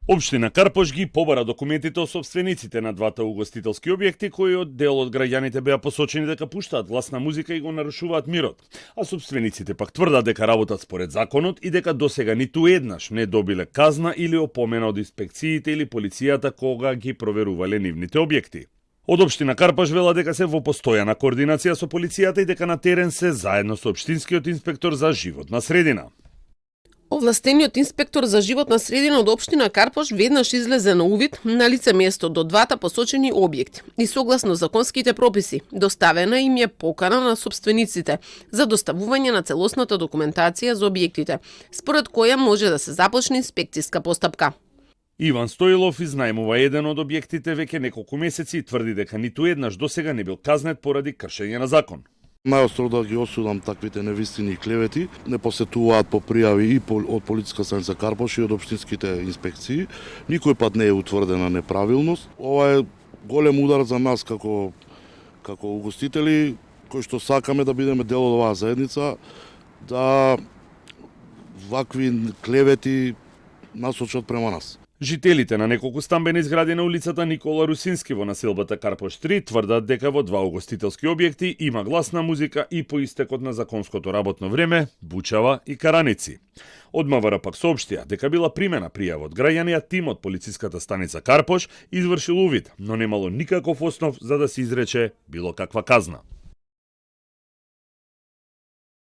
Општина Карпош ги побара документите од собствениците на двата угостителски објекти кои од дел од граѓаните беа посочени дека пуштаат гласна музика и го нарушуваат мирот, а собствениците пак тврдат дека работат според законот и дека досега ниту еднаш не добиле казна или опомена од инспекциите или полицијата кога ги проверувале нивните објекти. Од општина Карпош вела дека се во постојана координација со полицијата и дека на терен се заедно со општинскиот инспектор за животна средина. Овластениот инспектор за животна средина од општина Карпош веднаш излезе на увид на лице место до двата посочени објекти и согласно законските прописи доставена им е покана на собствениците за доставување на целосната документација за објектите, според која може да се започне инспекциска постапка. Иван Стоилов изнајмува еден од објектите веќе неколку месеци и тврди дека ниту еднаш досега не бил казнет поради кршење на закон. Најостро да ги осудам таквите невистини и клевети, не посетуваат по пријави и од полициска станица Карпош и од општинските инспекции. Никој пат не е утврдена неправилност. Ова е голем удар за нас како угостители, кои што сакаме да бидеме дел од оваа заедница, да вакви клевети насочат према нас. Жителите на неколку стамбени згради на улицата Никола Русински во населбата Карпош 3 тврдат дека во два угостителски објекти има гласна музика и по истекот на законското работно време, бучава и караници. Од МВР пак соопштија дека била примена пријава од граѓани, а тим од полициската станица Карпош извршил увид, но немало никаков основ за да се изрече било каква казна.